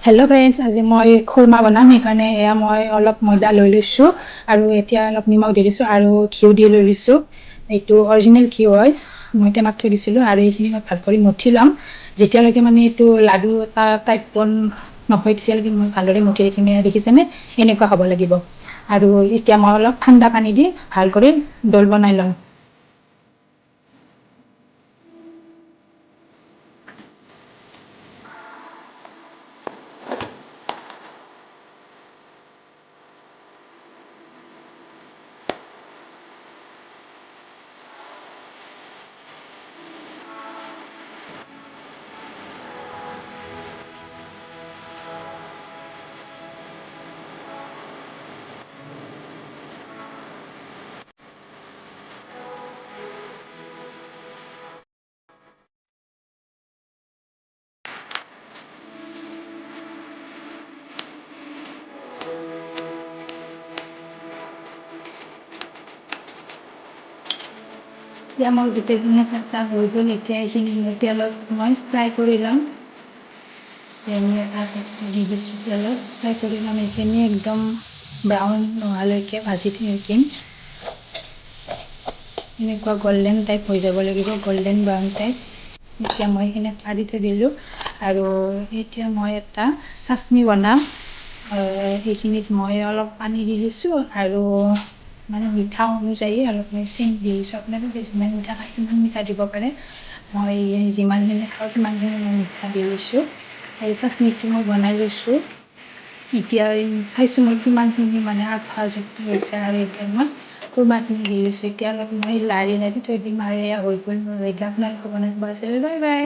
Hello' friends, আজি মই খুৰমা বনাম। সেইকাৰণে এয়া মই অলপ ময়দা লৈ লৈছোঁ আৰু এতিয়া অলপ নিমখ দি দিছোঁ আৰু ঘিউ দি লৈ লৈছোঁ। এইটো অৰিজিনেল ঘিউ হয়, মই টেমাত থৈ দিছিলোঁ। আৰু এইখিনি মই ভাল কৰি মঠি ল'ম। যেতিয়ালৈকে মানে এইটো লাডু এটা টাইপ বন নহয়, তেতিয়ালৈকে মই ভালদৰে মঠি ৰাখিম। এয়া দেখিছেনে, এনেকুৱা হ'ব লাগিব। আৰু এতিয়া মই অলপ ঠাণ্ডা পানী দি ভাল কৰি দল বনাই ল'ম। এতিয়া মোৰ গোটেইখিনি এটা হৈ গ'ল। এতিয়া এইখিনি তেলত মই ফ্ৰাই কৰি ল'ম। দি দিছোঁ, তেলত ফ্ৰাই কৰি ল'ম। এইখিনি একদম ব্ৰাউন নোহোৱালৈকে ভাজি থাকিম। এনেকুৱা গল্ডেন টাইপ হৈ যাব লাগিব, গল্ডেন ব্ৰাউন টাইপ। এতিয়া মই এইখিনি কাঢ়ি থৈ দিলোঁ। আৰু এতিয়া মই এটা চাটনি বনাম। সেইখিনিত মই অলপ পানী দি দিছোঁ আৰু মানে মিঠা অনুযায়ী অলপ মই চেনি দি দিছোঁ। আপোনালোকে যিমান মিঠা খায় সিমান মিঠা দিব পাৰে। মই যিমানখিনি খাওঁ সিমানখিনি মই মিঠা দি লৈছোঁ। এই চাটনিটো মই বনাই লৈছোঁ। এতিয়া চাইছোঁ মই কিমানখিনি মানে আঠাযুক্ত হৈছে। আৰু এতিয়া মই খুৰমাখিনি দি দিছোঁ। এতিয়া অলপ মই লাৰি লাৰি থৈ দিম আৰু এয়া হৈ গ'ল মোৰ। এতিয়া আপোনালোকে বনাই। Bye bye.